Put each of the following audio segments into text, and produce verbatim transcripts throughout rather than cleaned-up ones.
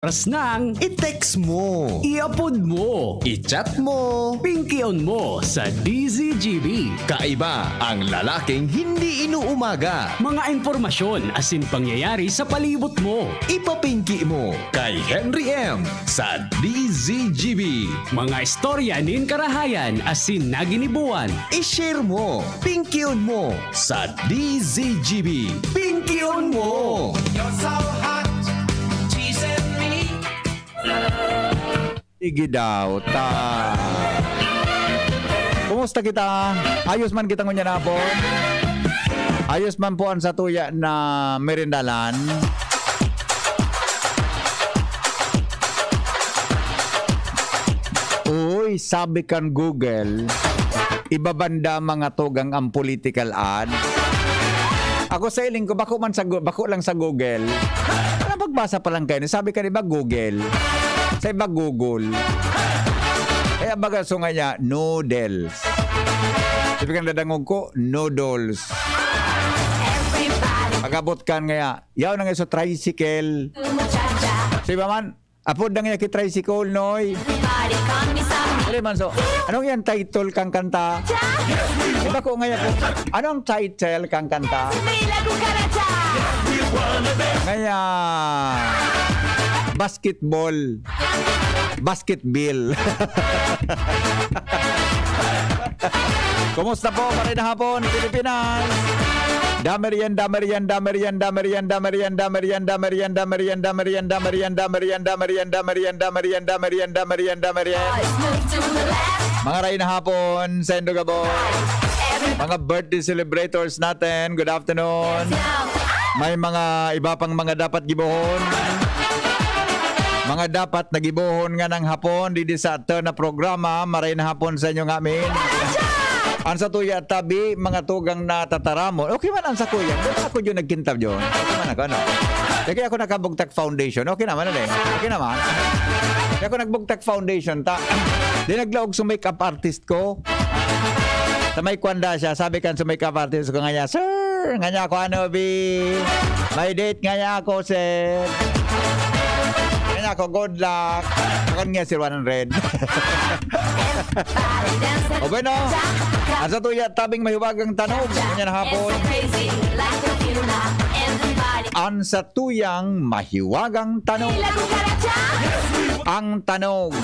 Oras nang i-text mo, i-upload mo, i-chat mo, pingkion mo sa D Z G B. Kaiba ang lalaking hindi inuumaga. Mga impormasyon asin pangyayari sa palibot mo. Ipapingki mo kay Henry M sa D Z G B. Mga istorya nin karahayan asin naginibuan. I-share mo, pingkion mo sa D Z G B. Pingkion mo! You're so hot, teasing me. Sige daw, ta. Kumusta kita? Ayos man kita ngunyan hapon? Ayos man po ang satuya na merindalan? Uy, sabi kan Google, ibabanda mga tugang ang political ad. Ako sa iling ko, bako man sa Gu-, bako lang sa Google. Ano, pagbasa pa lang kayo, sabi ka, di ba, Google? Sa iba, Google. Kaya baga, so nga niya, noodles. Sabi kang dadangog ko, noodles. Pag-abot kan ngaya, yaw na nga sa tricycle. Sa iba man, apod na nga ki tricycle, noy. Dali man, so, anong yan title kang kanta? Iba ko ngaya po, anong title kang kanta? Ngaya, basketball. Basket bill. Kumusta po, maray na hapon, Pilipinas? Damerian, damerian, damerian, damerian, damerian, damerian, damerian, damerian, damerian, damerian, damerian, damerian, damerian, damerian, damerian, damerian, damerian, damerian, damerian. Mga ray na hapon, Sendo Gabon. Mga birthday celebrators natin, good afternoon. May mga iba pang mga dapat gibohon. Mga dapat nagibohon nga nang hapon, didi sa ato na programa, maray na hapon sa inyo ngamin. Ang sa tuya tabi, mga tugang na tataramon. Okay man ang sa kuya. Di ba ako yun nagkintab yun? Okay man ako, ano? Lagi ako nakabugtak foundation. Okay naman, ano eh? Okay naman. Kaya ako nagbugtak foundation, ta. Di naglaog sa makeup artist ko. Sa may kwanda siya, sabi kan sa makeup artist ko nga niya, "Sir, nga niya ako, ano, bi? May date nga niya ako, sir." Nga niya ako, "Good luck." Akan nga, sir, one hundred. O bueno, ang sa tuya, tabing mahiwagang tanog. Ganyan hapon. Ang sa tuyang mahiwagang tanog. Ang tanog.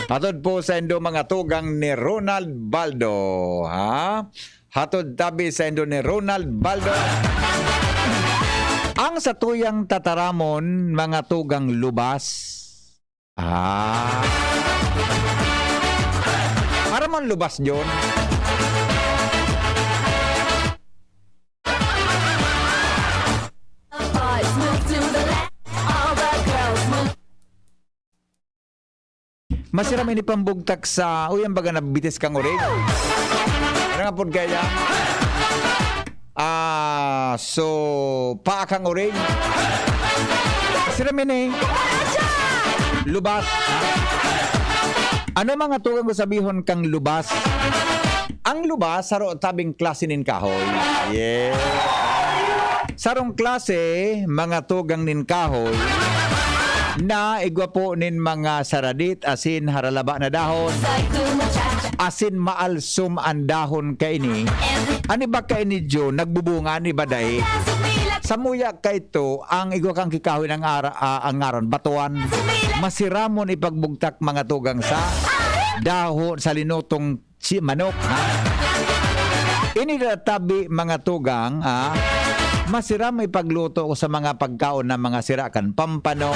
Hatod po sa indo mga tugang ni Ronald Baldo, ha? Hatod tabi sa indo ni Ronald Baldo. Ang sa tuyang tataramon, mga tugang lubas. Ah. Para man lubas, John. Masiram ini pambugtak sa, uy, ang baga nabitis kang urig. Ano nga pod kaya? Ah, so, paa kang urig. Sira man eh. Lubas. Ano mga tugang ko sabihon kang lubas? Ang lubas, saro tabing klase nin kahoy. Yeah. Sarong klase, mga tugang nin kahoy, na igwa po nin mga saradit, asin haralaba na dahon, asin maalsom an dahon kaini. An iba kaini, Diyo, nagbubunga, an iba dai. Samuya kaito, ang igwa kan kikahoy nang ara-, ah, ang ngaran, batuan. Masiramon ipagbugtak mga tugang sa dahon, sa linutong si manok, ha? Ini tabi mga tugang, ha? Masiram ipagluto ko sa mga pagkaon na mga sira kan pampano,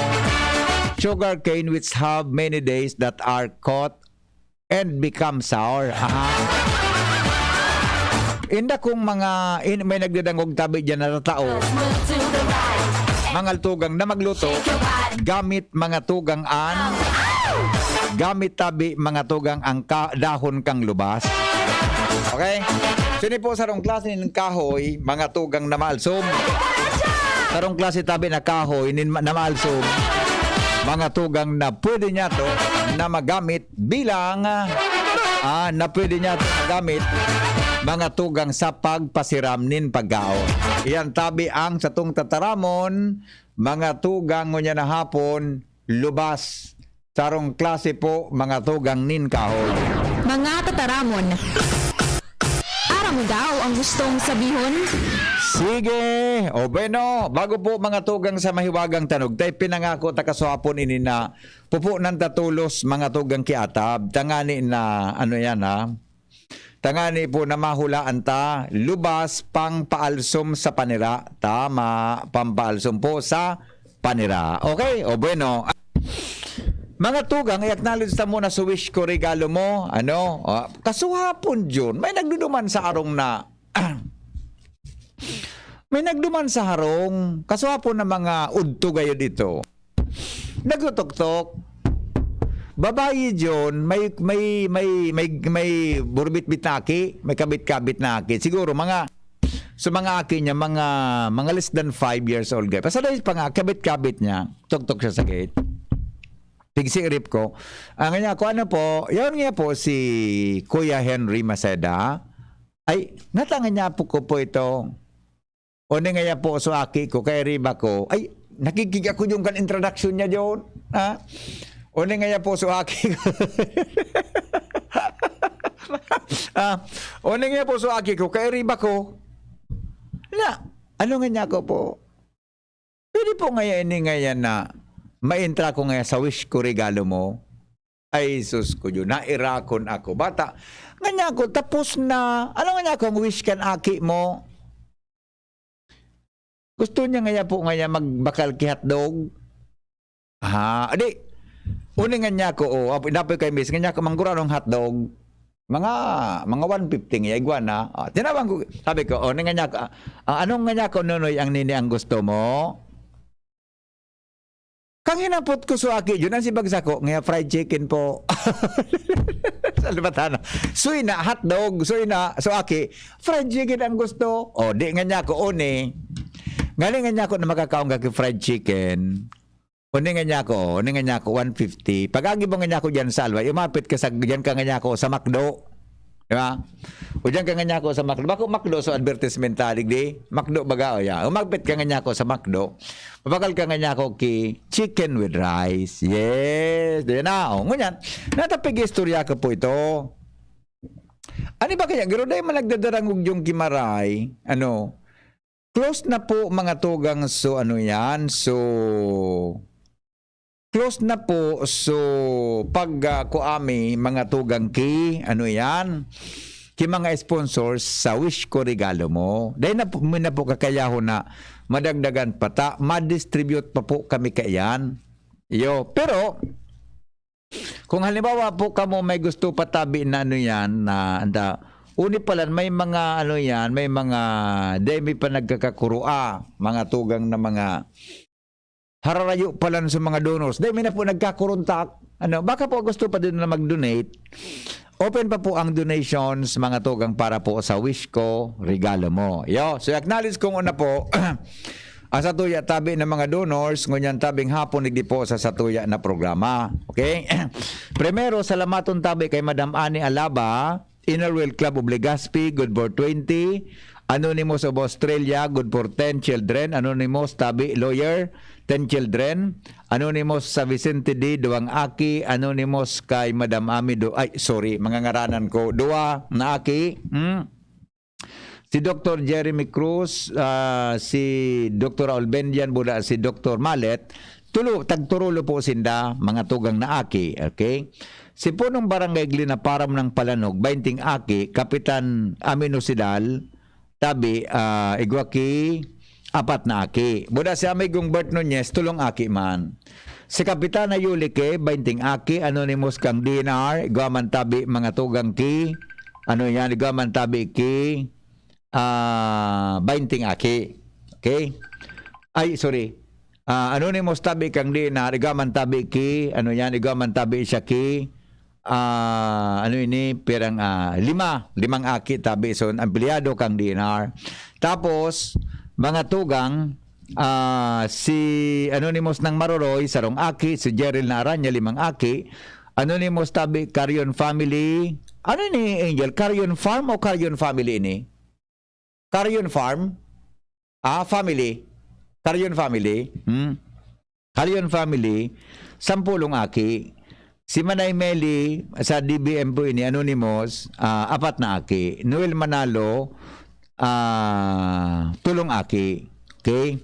sugar cane which have many days that are caught and become sour. Aha. Inda kung mga, in, may nagdadangog tabi dyan na tao, mga tugang na magluto, gamit mga tugang an, gamit tabi mga tugang ang ka-, dahon kang lubas. Okay? So, ini po sarong klase nin kahoy, mga tugang na maalsom. Sarong klase tabi na kahoy nin ma-, na maalsom, mga tugang na pwede niya to na magamit bilang, ah, na pwede niya to magamit, mga tugang sa pagpasiram nin pagkaon. Iyan tabi ang satong tataramon, mga tugang, ngunyan na hapon, lubas. Sarong klase po, mga tugang nin kahoy. Mga tataramon. Aram mo daw ang gustong sabihon? Sige. O bueno, bago po, mga tugang, sa mahiwagang tanog, tay pinangako ta kaswapon ini na pupunan ta tolos, mga tugang kiatab. Tangani na, ano yan, ha? Tangani po na mahulaan ta, lubas pang paalsom sa panira. Tama, pampaalsom po sa panira. Okay? O bueno. Mga tugang, i-acknowledge ta muna sa wish ko, regalo mo. Ano? Ah, kasuhapon, Jun, may nagduduman sa arong na may nagduman sa harong. Kasuhapon na mga udto gayod ito. Nagtutoktok. Babayi, John, may, may, may, may, may burbitbit na aki, may kabit-kabit na aki. Siguro, mga, so mga aki niya, mga, mga less than five years old, guys. Pasaday pa nga, kabit-kabit niya. Toktok siya sa gate. Pigsirip ko. Ang niya, kung ano po, yun nga po si Kuya Henry Maceda. Ay, natangan niya po ko po ito. O ni ngaya po so aki ko, kay riba ko. Ay, nakikig ako yung kan introduction niya, John. Ha? O ni ngaya po so aki ko. Ah, o ni ngaya po so aki ko, kay riba ko. Na, ano nga niya ako po? Pwede po ngaya ini ngaya na maintra ko ngaya sa wish ko, regalo mo? Ay, sus ko yun, nairakon ako. Bata, nga niya ako, tapos na. Ano nga niya ako, ang wish kan aki mo? Gusto niya ngaya po ngaya magbakal ki hotdog? Ah, adi. Uni nga niya ako, oh, apo, dapat kay miss, nga niya ako, manggura ng hotdog. Mga, mga one fifty nga igwa na. Ah, tinawag ko, sabi ko, oh, nga niya ako, ah, ah, anong nga niya ako, Nonoy, ang nini ang gusto mo? Kang hinapot ko so aki, yun ang sibag sako, nga fried chicken po. Sa Labatana. So ina, hotdog. So ina, so aki, fried chicken ang gusto. O, di nga niya ako, uni. Ngani nga niya ako na makakaon ka ki fried chicken. Uni nga niya ako, uni nga niya ako, one fifty. Pag-agi mo nga niya ako dyan sa Alway, umapit ka sa, dyan ka nga niya ako sa McDo. Di ba? O dyan ka nga niya ako sa McDo. Bako McDo, so advertisement talig di. McDo baga, o ya. Umapit ka nga niya ako sa McDo. Mabakal ka nga niya ako ki chicken with rice. Yes. Di na, o. Ngunyan, natapig istorya ko po ito. Ano ba kaya? Garo dahil man nagdadarangog yung kimaray, ano, close na po, mga tugang, so ano yan? So, close na po, so pag, ah, kuami, mga tugang ki, ano yan? Ki mga sponsors sa Wish Ko Regalo Mo. Dahil na po, may na po kakayahon na madagdagan pa ta, ma-distribute pa po kami kaiyan. Iyo, pero, kung halimbawa po kamo may gusto patabi na ano yan, na anda, uni palan, may mga ano yan, may mga, dahil may pa nagkakakurua, mga tugang na mga hararayo palan sa mga donors. Dahil may na po nagkakuruntak, ano, baka po gusto pa din na mag-donate. Open pa po ang donations, mga tugang, para po sa Wish Ko, Regalo Mo. Yo, so acknowledge kong una po, ang satuya tabi ng mga donors, ngunyan tabing hapon, digdi po sa satuya na programa. Okay? Primero, salamaton tabi kay Madam Annie Alaba, Inner Wheel Club of Legazpi, good for twenty. Anonymous of Australia, good for ten children. Anonymous, tabi, lawyer, ten children. Anonymous sa Vicente D, duwang aki. Anonymous kay Madam Ami, du-, ay, sorry, mga ngaranan ko. Duwa na aki. Hmm? Si Doktor Jeremy Cruz, ah, si Doktor Raul Bendian, buda si Doktor Malet, tulo, tagturulo po sinda, mga tugang na aki, okay? Si punong barangay Glinaparam ng Palanog, bainting aki, Kapitan Amino Sidal, tabi, ah, igwa ki, apat na aki. Buda si Amigong Bert Nunez, tulong aki man. Si Kapitana Yulike, bainting aki, anonymous kang D N R, igwa man tabi, mga tugang ki, ano yan, igwa man tabi ki, ah, bainting aki. Okay? Ay, sorry. Ah, anonymous tabi kang D N R, igwa man tabi ki, ano yan, igwa man tabi siya ki, ah, ano ini, pirang, ah, lima, limang aki tabi. So, ampliyado kang D N R. Tapos, mga tugang, ah, si Anonymous ng Maroroy, sarong aki, si Jeril na Aranya, limang aki, Anonymous tabi, Carion family. Ano ini, Angel? Carion Farm o Carion family ini? Carion Farm? Ah, family. Carion family. Hmm. Carion family. sampolong aki. Si Manay Meli sa D B M po ini, anonymous, ah, apat na aki. Noel Manalo, ah, tolong aki. Okay?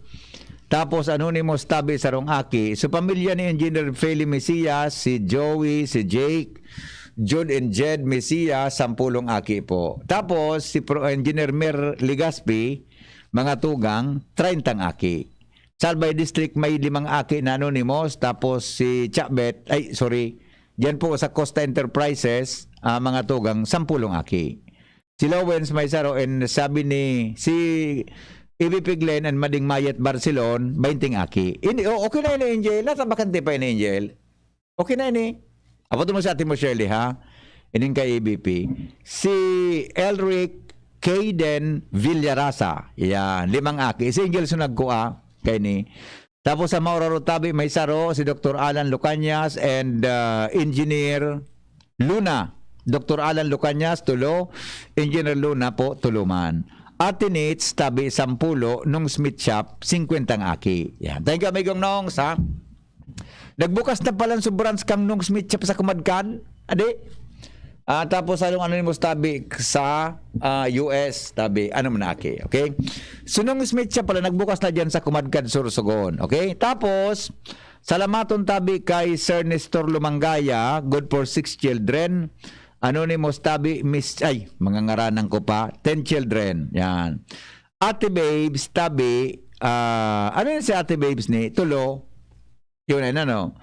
Tapos anonymous tabi, sarong aki. So pamilya ni Engineer Feli Mesias, si Joey, si Jake, Jun and Jed Mesias, sampolong aki po. Tapos si Pro Engineer Mer Legaspi, mga tugang, treyntang aki. Sa Albay District may limang aki na anonymous, tapos si Chabet, ay sorry, diyan po sa Costa Enterprises, ah, mga tugang, sampolong aki. Si Lawens may saro, and sabi ni si A B P Glenn and Mading Mayet Barcelon, bainting aki. Ini, oh, okay na ini, Angel. Nasa bakante pa ini, Angel? Okay na ini. Apo mo sa ate mo, Shirley, ha? Ining kay A B P. Si Elric Kayden Villarasa. Yan, limang aki. Si Angel Sunagkua, kay ni. Tapos sa Mauraro Tabi, may saro, si Doctor Alan Lucanyas and uh, Engineer Luna. Doctor Alan Lucanyas, tulo. Engineer Luna po, tulo man. Ate Nits, tabi, sampulo, nung Smith Shop, singkwentang aki. Yan. Thank you, amigong Nongs, ha? Nagbukas na pala ang branch kang Nongs Smith Shop sa Kumadkan. Adi? Ah, tapos anong anonymous tabi sa ah, U S, tabi. Ano man aki, okay? So, Nongs Smith Shop pala, nagbukas na dyan sa Kumadkan, Sorsogon. Okay? Tapos, salamaton tabi kay Sir Nestor Lumangaya, good for six children. Anonymous tabi, Miss, ay, mga ngaranan ko pa, ten children. Yan. Ate Babes, tabi, ah, ano yun si Ate Babes ni? Tulo. Yun, ayun, ano.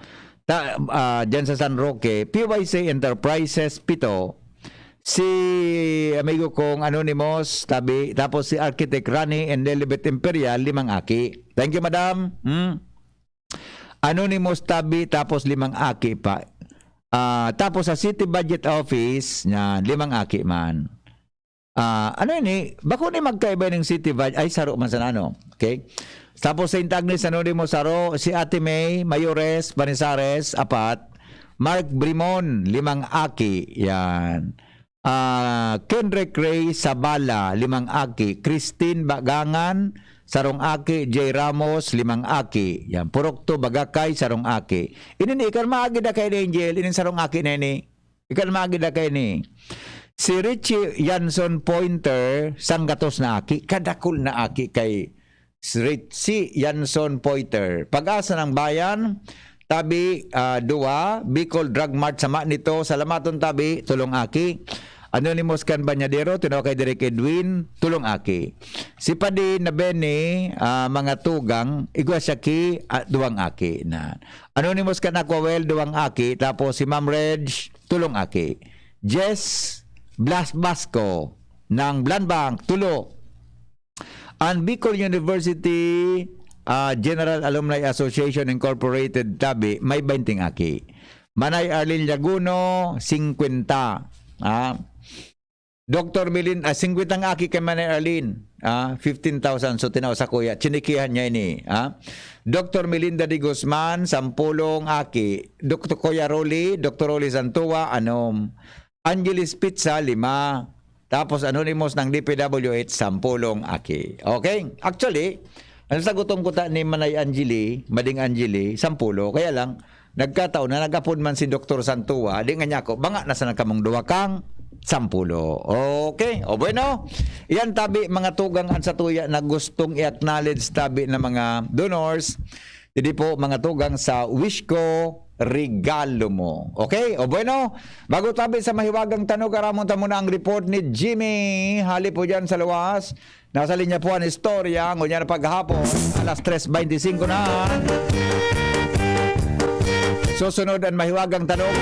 Ta, ah, dyan sa San Roque, P Y C Enterprises, pito. Si amigo kong Anonymous, tabi, tapos si Architect Rani and Lilibet Imperial, limang aki. Thank you, madam. Hmm? Anonymous, tabi, tapos limang aki pa. Ah, tapos sa City Budget Office, yan, limang aki man. Ah, ano ini? Bako ni magkaiba ning City Budget? Ay, saro man sana, ano? Okay? Tapos Saint Agnes, Anonymous, saro. Si Ate May Mayores Panizares, apat. Mark Brimon, limang aki. Yan. Ah, Kendrick Ray Sabala, limang aki. Christine Bagangan, sarong aki. Jay Ramos, limang aki. Yan. Purokto Bagakay, sarong aki. Ini ni, ikaw maagi na kay Angel, ini sarong aki na ini. Ikaw maagi na kay ni. Si Richie Yanson Pointer, sanggatos na aki. Kadakul na aki kay Richie Yanson Poiter. Pag-asa ng Bayan, tabi, ah, duwa. Bicol Drug Mart, sama nito. Salamaton, tabi, tulong aki. Anonymous kan Banyadero, tinawag kay Direk Edwin, tulong aki. Si Padi na Benny, ah, mga tugang, igwa siya ki, ah, duwang aki na. Anonymous kan Aquawell, duwang aki. Tapos si Ma'am Reg, tulong aki. Jess Blas Basco ng Blanbank, tulo. Ang Bicol University, ah, General Alumni Association Incorporated, tabi, may bainting aki. Manay Arlene Laguno, singkwenta. Ah. Doktor Melin, ah, singkwentang aki kay Manay Arlene. Ah, fifteen thousand. So, tinaw sa kuya. Chinikihan niya ini. Ah. Doktor Melinda de Guzman, sampulong aki. Doktor Kuya Rolly, Doktor Rolly Santua, anom. Angeles Pizza, lima. Tapos Anonymous ng D P W H, sampulong aki. Okay? Actually, ang saguton ko ta ni Manay Angeli, Mading Angeli, sampulo. Kaya lang, nagkataon na nag-apod man si Doktor Santua, di nga niya ako, banga na sana kamong duwa kang sampulo. Okay. O bueno, yan tabi mga tugang an satuya na gustong i-acknowledge tabi ng mga donors. Hindi po, mga tugang sa Wish Ko, Regalo Mo. Okay? O bueno, bago tabi sa mahiwagang tanog, aramon ta muna ang report ni Jimmy. Hali po dyan sa luwas. Nasa linya po ang istorya. Ngunyan na paghapon, alas tres beintisinko na. Susunod ang mahiwagang tanog.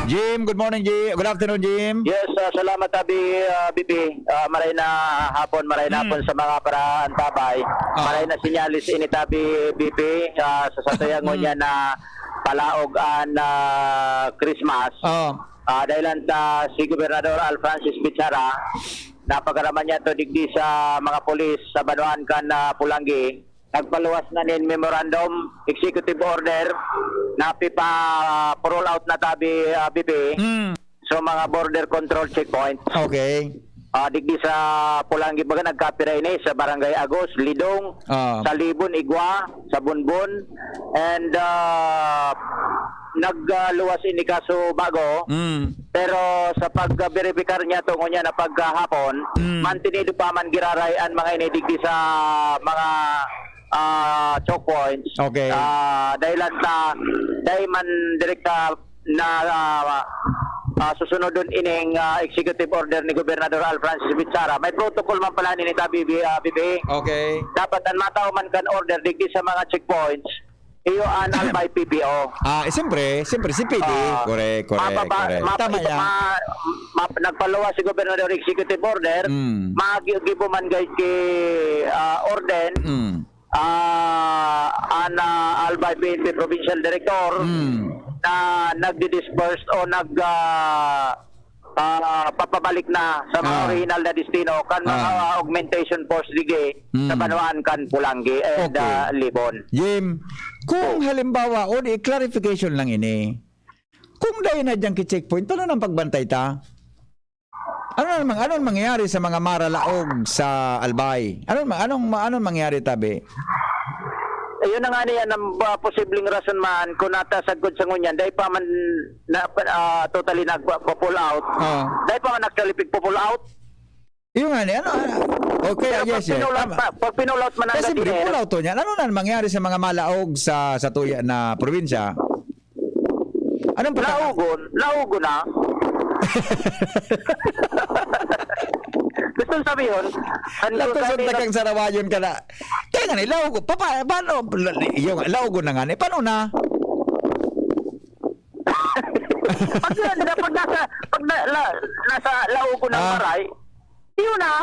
Jim, good morning, Jim. Good afternoon, Jim. Yes, ah, salamat, Abi, ah, B P. Ah, maray na hapon, maray na Hmm. hapon sa mga paraantabay. Ah. Maray na sinyalis ini, Abi, B P, ah, sa satuya Hmm. ngunyan na palaog an, ah, Christmas. Oh. Ah, dahilan ta si Gobernador Al Francis Bichara, napagaraman niya to digdi sa mga pulis sa banwaan kan, ah, Polangui. Nagpaluwas na nin memorandum, executive order, na pipa-, ah, parole out na tabi, ah, B P. Mm. So, mga border control checkpoint. Okay. Ah, digdi sa Polangui, baga, nagkapira ini sa Barangay Agos, Lidong, Ah. sa Libon, Igwa, sa Bonbon, and, ah, nagluwas ini kaso bago. Mm. Pero sa pagberipikar niya tungo niya na pagkahapon, Mm. mantinido pa man giraray an mga ini digdi sa mga, ah, choke points. Okay. Ah, dahilan ta, dai man direkta na, ah, ah, susunodon ining, ah, executive order ni Gobernador Al Francis Bichara. May protocol man pala nini ta, B B, ah, B B. Okay. Dapat an matao man kan order digdi sa mga checkpoints, iyo an Albay P P O. Ah, eh, siyempre, siyempre, si P D. Ah, Correct, correct, mababa-, correct. map-, Tama ito, yan. ma-, ma-, nagpaluwas si Gobernador executive order, Mm. magigibo man gay ki, ah, Orden, Mm. ah, an, ah, Albay P N P Provincial Director Mm. na nagdi-disburse o nag, ah, ah, papabalik na sa mga Ah. orihinal na destino kan mga, Ah. ah, augmentation force digdi sa Mm. banwaan kan Polangui and, Okay. ah, Libon. Jim, kung Oh. halimbawa, o di, clarification lang ini. Kung dai na diyan ki-checkpoint, paano nang pagbantay ta? Ano namang, anong mangyayari sa mga maralaog sa Albay? Anong ma-, anong ma-, anong mangyayari, tabi? Ayun na nga niyan ang, ah, posibleng rason man kung natasagkod sa ngunyan, dahil pa man na, ah, totally nagpa-, pa-pull out. Oo. Dahil pa man actually pig-pull out. Yun nga ni, ano, ano? Okay, Pero yes, pag yes. pinull out Tama. pa, pag pinull out man ang Kasi gabinero. Pull out to niyan. Ano na mangyari sa mga malaog sa, sa tuya na probinsya? Anong pagkaka- Laugon, laugon na. Gusto sabihin, ang Latos ang kanina takang sarawayon ka na. Kaya nga, laugon. Pa-, pa-, paano? Yung, laugon na nga ni. Paano na? Pag yun, pag nasa, pag na, la, nasa laugon ng Ah. maray, yun na.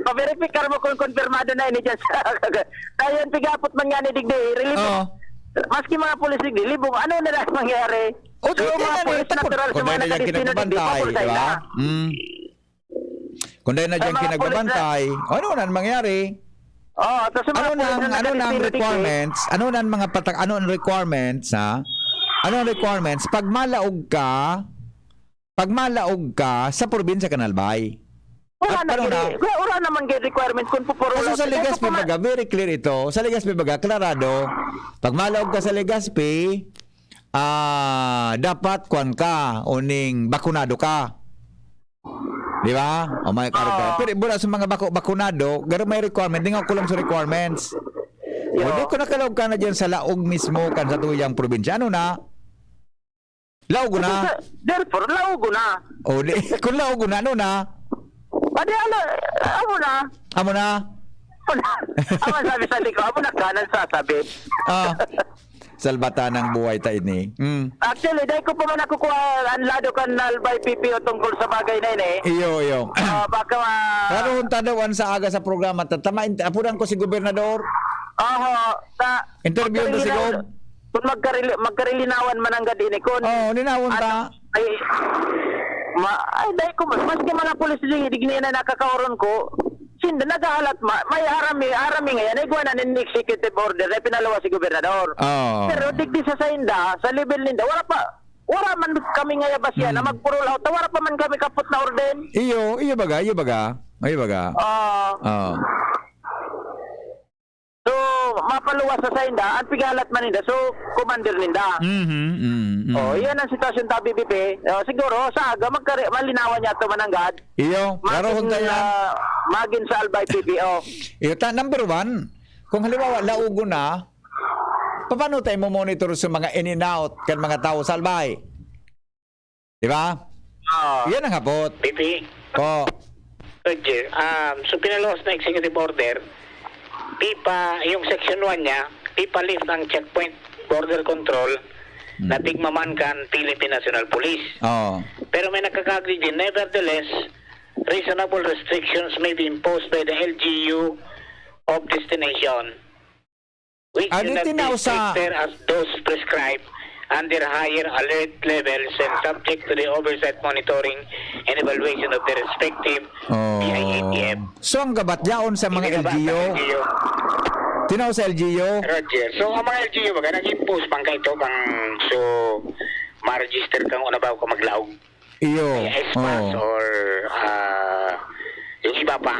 Paveripikar mo kung konfirmado na ini dyan sa, dahil yan, pigapot man nga ni digdi, relieve. Oo. Maski mga pulis digdi, libong, ano na lang mangyari? O, So, di, mga di, pulis di, natural sa kung mga dahil na dyan nakadestino digdi, kinagabantay, papulsay di ba? na. Mm. Kung dahil na Ay, dyan mga pulis na kinagabantay, ano na ang mangyari? Oo, tapos sa mga Ano pulis nang, na ano nang nakadestino digdi. requirements? Ano nang mga patag-, ano ang requirements, ha? Ano ang requirements? Pag malaog ka, pag malaog ka sa probinsya kan Albay. Wala At na paano gini-, na? wala, wala naman gini requirements kung pupuro Kasi lang sa sila. Legazpi Ito pa nga. baga, very clear ito. Sa Legazpi baga, klarado. Pag malaog ka sa Legazpi, ah, dapat kwan ka, uning bakunado ka. Di ba? O may karga. Oo. Pero wala sa mga bako-, bakunado, garo may requirement, di nga kulang sa requirements. O, Yo. di ko nakalaog ka na dyan sa laog mismo, kan sa tuyang probinsya. Ano na? Laog na. Kasi sa, therefore, laog na. O, di, kung laog na, ano na? Pwede, ano, amo na. Amo na? Amo na. Amo sabi sa liko, amo na kanan sasabi. Ah, salbata ng buhay ta ini. Mm. Actually, dahil ko pa man nakukuha ang lado kan Albay P P O tungkol sa bagay na ini. Iyo, iyo. Ah, baka ma- Pero kung tadawan sa aga sa programa, tatamain, apunan ko si Gobernador. Oho, sa Interview to si magkarilinaw-, Gob. kung magkarili-, magkarilinawan man ang gadi ni, kung Oo, linawon ano, ta. ay, ma-, ay, dahil ko, maski mga pulis di, di na nakakaoron ko, sinda naghahalat ma-, may arami, arami ngayon, ay gawa na nin executive order na pinaluwas si gobernador. Oo. Pero digdi sa sainda, sa level ninda, wala pa, wala man kami ngayabas yan, na Mm. magpurulaw, ta wala pa man kami kapot na orden. Iyo, iyo baga, iyo baga. Iyo baga. Oo. Oo. So, mapaluwas sa sainda, ang pigalat man ninda, so, commander ninda. Mhm, mm, mm. Oh, iyan ang sitwasyon ta, B B P. Oh, siguro, sa aga, magkari-, malinawan niya ito mananggad. Iyo, Magin, karahon ta yan. ah, magin sa Albay P P O. Iyo ta, number one, kung halimbawa, laugo na, paano tayo mo-monitor sa mga in and out kan mga tao sa Albay? Di ba? Oo. Yan ang hapot. B P? Po. Roger, um, so pinaluwas na executive order, pipa, yung section one niya, pipa-lift ang checkpoint border control na Hmm. tigmaman kan Philippine National Police. Oo. Pero may nakakagri din, nevertheless, reasonable restrictions may be imposed by the L G U of destination. Which Ah, should di not be tinaw sa stricter as those prescribed under higher alert levels and subject to the oversight, monitoring, and evaluation of the respective Oh. B I A T F. So, ang gabat yaon sa mga Hindi na ba L G U? sa L G U? Tinaw sa L G U? Roger. So, ang mga L G U, baga, nag-impose pang kaito, pang, so, ma-register kang una bago ka maglaog. Iyo. Kaya S pass Oh. or ah, yung iba pa.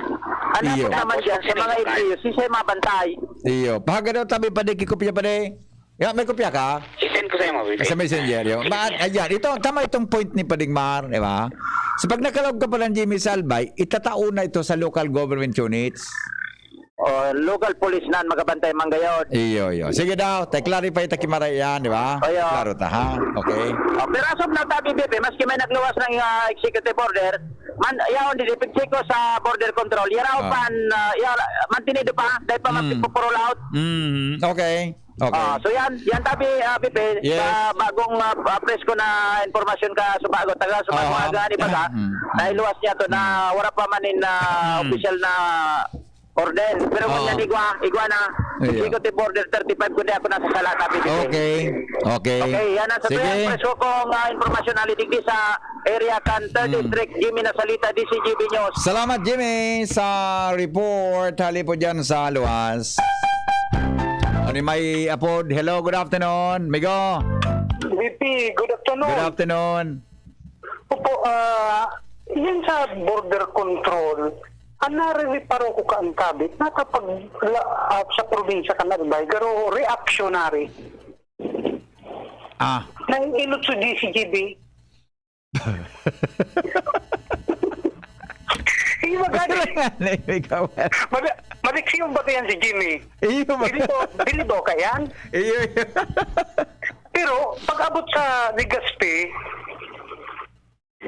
Ano Iyo. po naman dyan sa mga L G U, siya mabantay. Iyo. Pahaga daw tabi pa di, kikopya pa di. Ya, may kopya ka? I-send ko sa'yo, mga Sa messenger, yo. Ma, ayan, ito, tama itong point ni Pading Mar, di ba? So, pag nakalaog ka pala ng Jimmy Salbay, itatao na ito sa local government units. O, local police na ang magabantay man gayon. Iyo, iyo. Sige daw, tayo clarify ta ki Maray yan, di ba? Ayo. Klaro ta, ha? Okay. O, pero as of now, tabi, Bibi, maski may nagluwas ng ah, executive order, man, yaon din, ipigcheck ko sa border control. Yaraw Ah. pan, uh, yaraw, mantinido pa, dahil pa Mm. magpipupurol out. Mm, okay. Okay. Ah, so yan, yan tabi, ah, Bibi, Yes. sa bagong ah, ah, presko na impormasyon ka Subago, taga Subago Aha. Aga ni Baga, Mm. dahil luwas niya to na wala pa man in ah, Mm. official na order. Pero kung Oo. yan, igwa, igwa na, Iya. executive order thirty-five, kundi ako nasa sala, tabi, Bibi. Okay. Okay. Okay, yan ang sa Sige. Kaya, presko kong ah, impormasyon na lidigdi sa area kan third Mm. District, Jimmy Nasalita, D C G B News. Salamat, Jimmy, sa report. Hali po dyan sa luwas. Ano may apod? Hello, good afternoon. Migo, V P, good afternoon. good afternoon. Opo, ah, yun sa border control, ang narireparo ko kaantabit, nakapag la, ah, sa probinsya kan Albay, garo reactionary. Ah, Nang inot sa D C G B. Yung magani, Ikaw. mag, maliksi yung batayan si Jimmy. Iyo ba? Bilib o, bilib o ka yan? Iyo, iyo. Pero pag abot sa Legazpi,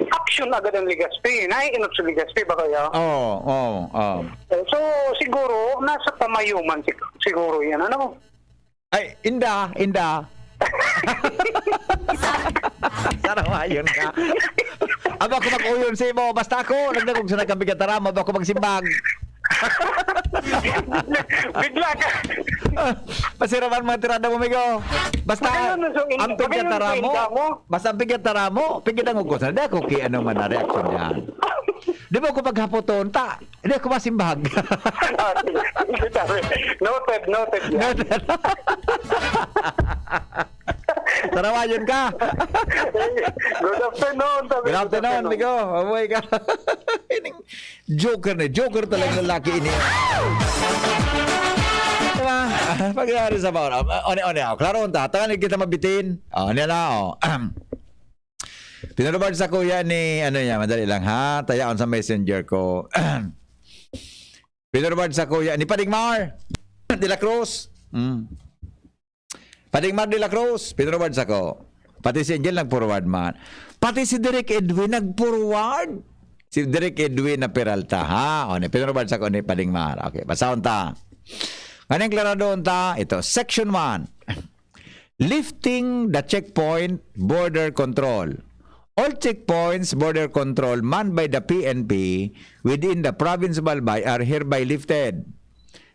action agad ang Legazpi. Naiinot sa Legazpi ba kaya? Oo, oo, oo. So, siguro, nasa pamayuman sig- siguro yan. Ano? Ay, inda, inda. Sarawayon ka. Aba ko mag-uyon sa imo. Basta ako, nagdagog sa nagkambigat taramo. Aba ko magsimbag. Bigla ka. Pasiraman mga tirada mo, migo. Basta, Ayun, so, in- ang pigkat ayun, taramo, inda mo. Basta ang pigkat taramo, pigkat ang ugos. Hindi ako kaya ano man na reaction niyan. Di ba ako paghapoton, ta? Hindi ako masimbag. Ah, sige. Noted, noted yan. Tarawayon ka. Good afternoon. Tabi. Good afternoon, migo. Mabuhay ka. Ining joker na. Joker talaga lalaki ini. Diba? Pagyari sa mga. One, one, oh. Klaro, ta. Tangan kita mabitin. Oh, ano na, oh. Pinarubad sa kuya ni, ano yan, madali lang ha. Tayaon sa messenger ko. Pinarubad sa kuya ni Pading Mar de la Cruz. Mm. Pading Mar de la Cruz, pinarubad sa ko. Pati si Angel nagpurwad man. Pati si Direk Edwin nagpurwad. Si Direk Edwin na Peralta, ha? O, ni, pinarubad sa ko ni Pading Mar. Okay, basahon ta. Ngayon, klaradon ta. Ito, section one. Lifting the checkpoint border control. All checkpoints border control manned by the P N P within the province of Albay are hereby lifted.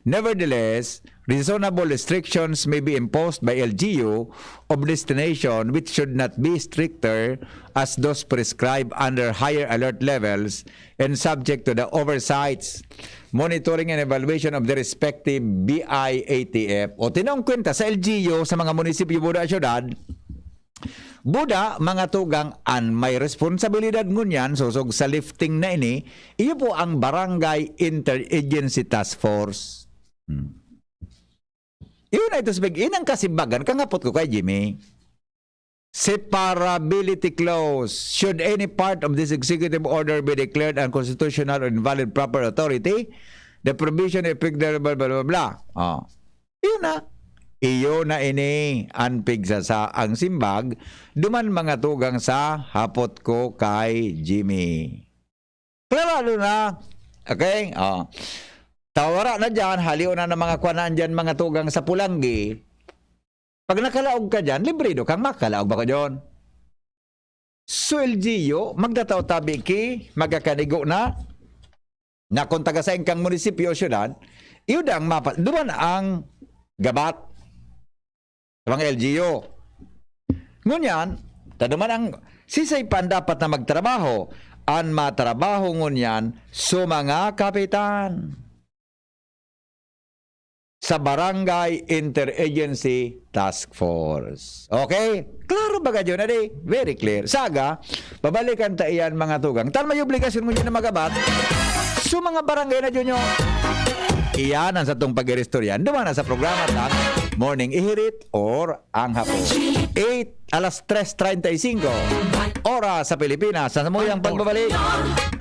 Nevertheless, reasonable restrictions may be imposed by L G U of destination which should not be stricter as those prescribed under higher alert levels and subject to the oversights, monitoring and evaluation of the respective B I A T F. O tinong kwenta sa L G U sa mga munisipyo, buda, syudad, buda, mga tugang, an may responsibilidad ngunyan sosog sa lifting na ini, iyo po ang Barangay Interagency Task Force. Hmm. Yun ay ito sa big-, yun ang kasimbagan, kangapot ko kay Jimmy. Separability clause. Should any part of this executive order be declared unconstitutional or invalid proper authority, the provision effective, blah, blah, blah, blah. Oh. Yun na. Iyo na ini an pigsa sa ang simbag, duman mga tugang sa hapot ko kay Jimmy. Klarado na. Okay? Oh. Tawara na dyan, halion na ng mga kwanan dyan, mga tugang sa pulanggi. Pag nakalaog ka dyan, librido kang makalaog ba ka dyan? So, L G U, magdataw tabi ki, magkakanigo na, na kung taga sain kang munisipyo o syudad, iyo da ang mapa-, duman ang gabat sa mga L G U. Ngunyan, ta duman ang sisay pa ang dapat na magtrabaho, an matrabaho ngunyan so mga kapitan. sa Barangay Interagency Task Force. Okay? Klaro ba kayo na di? Very clear. Saga, babalikan ta iyan, mga tugang. Tan may obligasyon mo dyan na magabat. So, mga barangay na dyan nyo, iyan ang satong pag-iristoryan. Duman na sa programa ta, Morning Ihirit or ang hapon. Eight, alas tres treinta y cinco. Oras sa Pilipinas. Sa samuyang pagbabalik,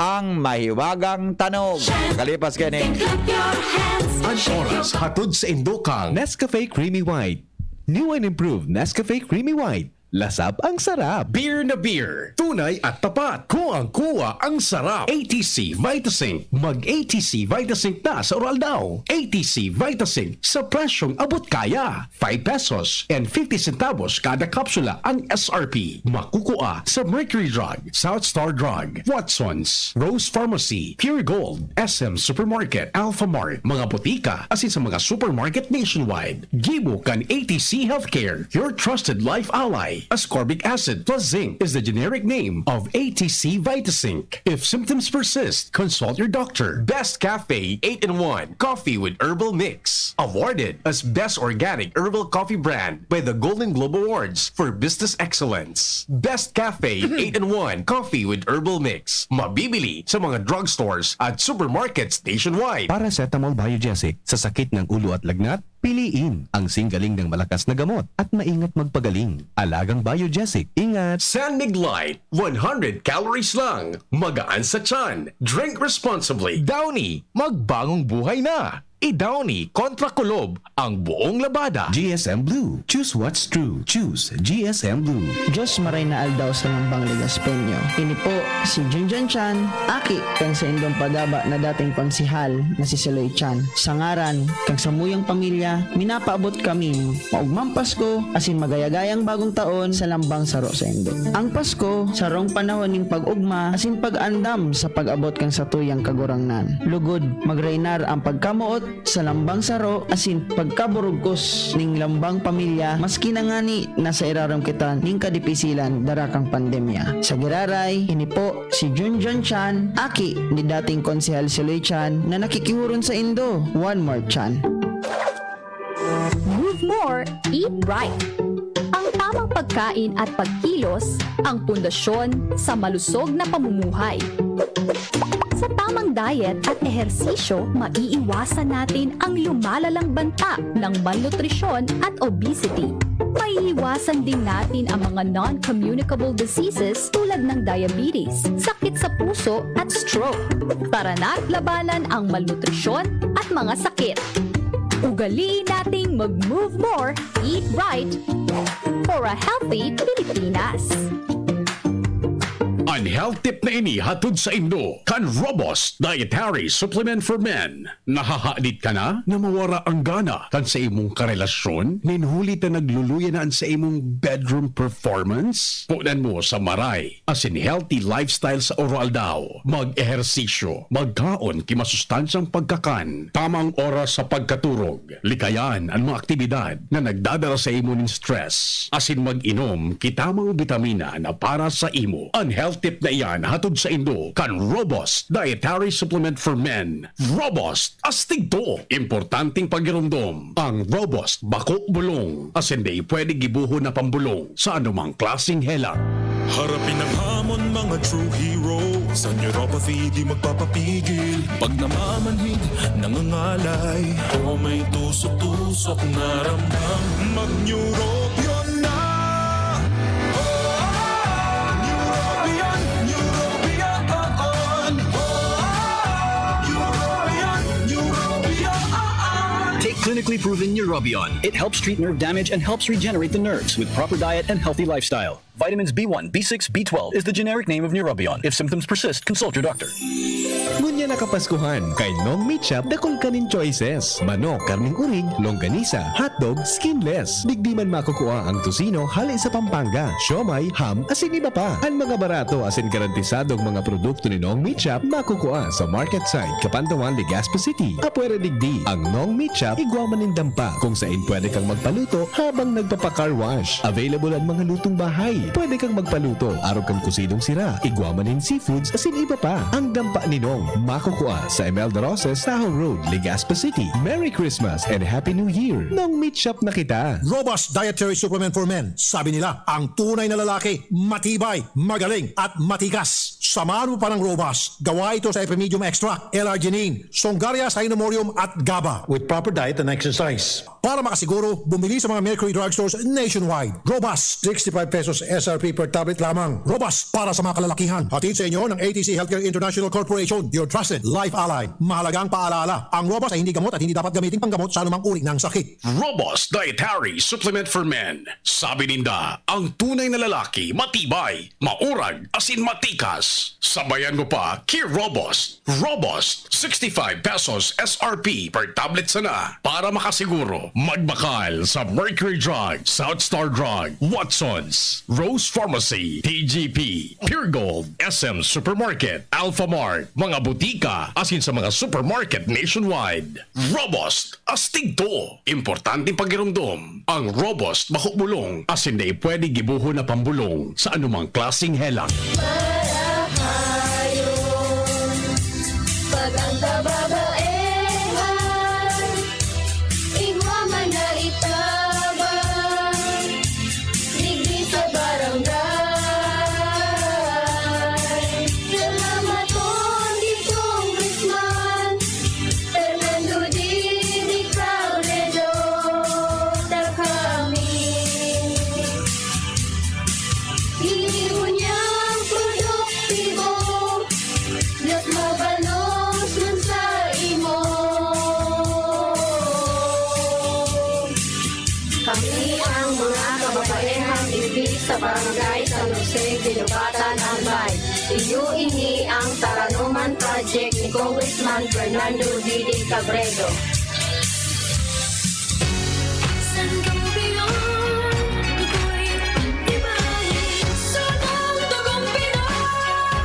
ang mahiwagang tanog. Kalipas kini. An oras hatod sa indokang Nescafe Creamy White. New and improved Nescafe Creamy White. Lasap ang sarap. Beer na beer. Tunay at tapat. Kuwang-kuwa ang sarap. A T C Vitasync. Mag A T C Vitasync na sa Uraldaw. A T C Vitasync sa presyong abot kaya. Five pesos and fifty centavos kada kapsula ang S R P. Makukua sa Mercury Drug, South Star Drug, Watson's, Rose Pharmacy, Pure Gold, S M Supermarket, Alpha Mart, mga botika, asin sa mga supermarket nationwide. Gibo kan A T C Healthcare, your trusted life ally. Ascorbic acid plus zinc is the generic name of A T C Vitasync. If symptoms persist, consult your doctor. Best Cafe eight-in-one Coffee with Herbal Mix. Awarded as Best Organic Herbal Coffee Brand by the Golden Globe Awards for Business Excellence. Best Cafe eight-in-one Coffee with Herbal Mix. Mabibili sa mga drugstores at supermarkets nationwide. Paracetamol Biogesic sa sakit ng ulo at lagnat, piliin ang singgaling ng malakas na gamot at maingat magpagaling. Alagang Biogesic, ingat! San Mig Light, one hundred calories lang. Magaan sa tiyan. Drink responsibly. Downy, magbagong buhay na. I-Downy kontra kulob ang buong labada. G S M Blue. Choose what's true. Choose G S M Blue. Diyos maray na aldaw sa lambang Legazpeño. Ini po si Junjun Chan, aki kan saindong padaba na dating konsehal na si Saloy Chan. Sa ngaran kan samuyang pamilya, minapaabot kami maogmang Pasko asin magayagayang Bagong Taon sa lambang saro saindo. Ang Pasko, sarong panahon nin pag-ogma asin pag-andam sa pag-abot kan satuyang Kagurangnan. Lugod, magreinar ang pagkamoot sa lambang saro asin pagkaburugkos ning lambang pamilya, maski na ngani nasa irarom kita ning kadipisilan dara kan pandemya. Sa giraray, ini po si Junjun Chan, aki ni dating Konsehal Saloy Chan, na nakikihuron saindo. One more Chan. Move more, eat right. Ang tamang pagkain at pagkilos ang pundasyon sa malusog na pamumuhay. Sa tamang diet at ehersisyo, maiiwasan natin ang lumalalang banta ng malnutrisyon at obesity. Maiiwasan din natin ang mga non-communicable diseases tulad ng diabetes, sakit sa puso at stroke. Tara na't labanan ang malnutrisyon at mga sakit. Ugaliin nating mag-move more, eat right for a healthy Pilipinas. An health tip na ini hatod saindo kan Robust Dietary Supplement for Men. Nahahadit ka na na mawara ang gana kan sa imong karelasyon? Nin huli ta nagluluya na an sa imong bedroom performance? Punan mo sa maray asin healthy lifestyle sa oro-aldaw. Mag-ehersisyo, magkaon ki masustansyang pagkakan, tamang oras sa pagkaturog, likayan an mga aktibidad na nagdadara sa imo nin stress, asin mag-inom ki tamang bitamina na para sa imo. An health tip na iyan hatod saindo kan Robust Dietary Supplement for Men. Robust, astig to! Importanteng pagiromdom, ang Robust bako bulong, asin dai pwede gibohon na pambolong sa anumang klaseng helang. Harapin ang hamon, mga true heroes. Ang neuropathy di magpapapigil. Pag namamanhid, nangangalay, o may tusok-tusok na ramdam, mag-Neurobion na! Neurobion, Neurobion, Neurobion, Neurobion. Take clinically proven Neurobion. It helps treat nerve damage and helps regenerate the nerves with proper diet and healthy lifestyle. Vitamins B one, B six, B twelve is the generic name of Neurobion. If symptoms persist, consult your doctor. Ngunyan na Kapaskuhan, kay Nong Meat Shop dakul ka nin choices. Manok, karneng urig, longganisa, hotdog, skinless. Digdi man makukua ang tocino hale sa Pampanga, siomai, ham, asin iba pa. An mga barato asin garantisadong mga produkto ni Nong Meat Shop makukua sa Market Side, Capandahuan, Legazpi City. Apwera digdi, ang Nong Meat Shop igwa man nin dampa kung sain pwede kang magpaluto habang nagpapa-car wash. Available an mga lutong bahay. Pwede kang magpaluto arog kan kusinong sira, igwa man nin seafoods asin iba pa. Ang dampa ni Nong Makukua sa Imelda Roses, Tahoe Road, Legazpi City. Merry Christmas and Happy New Year! Nong meat shop na kita! Robust Dietary Supplement for Men. Sabi nila, ang tunay na lalaki, matibay, magaling, at matikas. Samahan mo pa ng Robust. Gawa ito sa Epimedium Extract, L-arginine, Songaria Cynomorium at GABA. With proper diet and exercise. Para makasiguro, bumili sa mga Mercury Drugstores nationwide. Robust, sixty-five pesos S R P per tablet lamang. Robust para sa mga kalalakihan. Hatid sa inyo ng A T C Healthcare International Corporation, your trusted life ally. Mahalagang paalala, ang Robust ay hindi gamot at hindi dapat gamitin panggamot sa anumang uri ng sakit. Robust Dietary Supplement for Men. Sabi ninda, ang tunay na lalaki, matibay, maurag, asin matikas. Sabayan mo pa, ki Robust. Robust, sixty-five pesos S R P per tablet sana. Para makasiguro, magbakal sa Mercury Drug, South Star Drug, Watsons, Rose Pharmacy, T G P, Pure Gold, S M Supermarket, Alpha Mart, mga butika, asin sa mga supermarket nationwide. Robust, astig to. Importanteng pagiromdom, ang Robust bako bulong, asin dai pwede gibohon na pambulong sa anumang klaseng helak. Marahayon, pag ang kababaehan, igwa man na itabang, digdi sa barangay. Salamat, Congressman Fernando Didi Cabredo, sa kami. Ini ngunyan produktibo, mas mabalos man sa imo. Kami ang mga kababaehang digdi sa Barangay San Jose, Guinobatan, Albay. Iyo ini ang Taranuman Project ni Congressman Fernando Didi Cabredo. Sangobion, ako'y pagtibayin, sunong dugong Pinoy.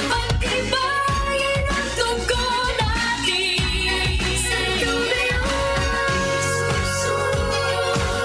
Pagtibayin ang dugo natin. Sangobion,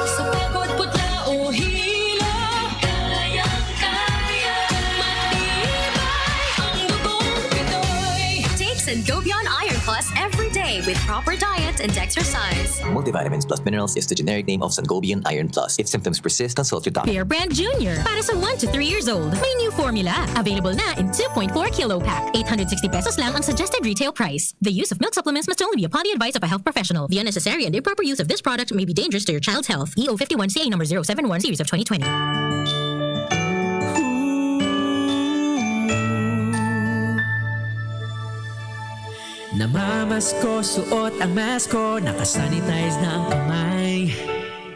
sa pagod, putla o hilo, kayang-kaya, matibay ang dugong Pinoy. Take Sangobion Iron Plus every day with proper diet and exercise. Multivitamins plus minerals is the generic name of Sangobion Iron Plus. If symptoms persist, consult your doctor. Bear Brand Junior, para sa one to three years old. May new formula. Available na in two point four kilo pack. Eight hundred sixty pesos lang ang suggested retail price. The use of milk supplements must only be upon the advice of a health professional. The unnecessary and improper use of this product may be dangerous to your child's health. E O fifty-one C A number zero seven one series of twenty twenty. Namamasko, suot ang mask ko, nakasanitize na ang kamay.